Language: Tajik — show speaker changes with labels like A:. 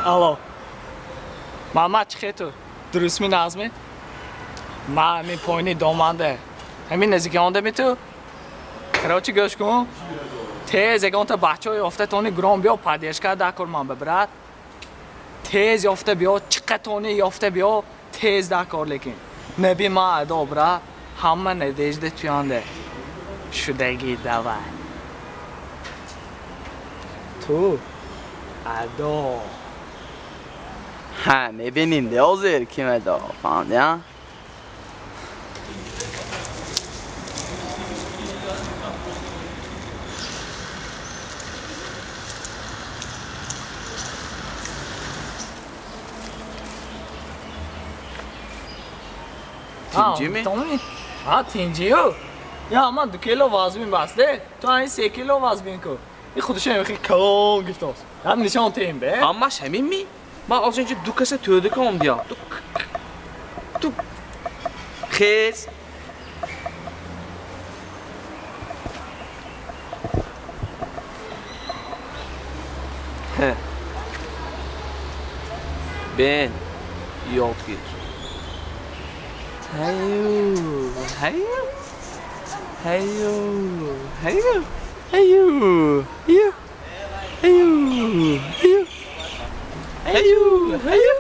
A: Алло. Мама чӣ хе ту? Дурустми нағзми? Ман ҳамин поини доманда. Ҳамин наздикионда ми ту? Короче, гӯш кун. Тез ягонта бачаҳо ёфта тони гром биё поддержка дакор ман ба брат. Тез ёфта биё, чиқа тони ёфта биё, тез дакор лекин. Наби ма адо брат, ҳама надежда туянде. Шудаги давай. Ту адо.
B: Ҳа, мебинем де ҳозир ким адо, фаҳмдӣ, а? Тинҷими?
A: Ҳа, тинҷию. Я ман 2 кило вазмин басте, ту ҳамин 3 кило вазмин ку. И худашам хеле калон гифтост. Ҳам нишон тем бе.
B: Ҳамаш ҳамин ми? Ман ҳозир инҷо ду каса тӯда ком диям. Ту хез. Бен, ёд гир. Ҳаю, ҳаю, ҳаю, ҳаю, ҳаю, ҳаю, ҳаю, ҳаю, ҳаю, ҳаю.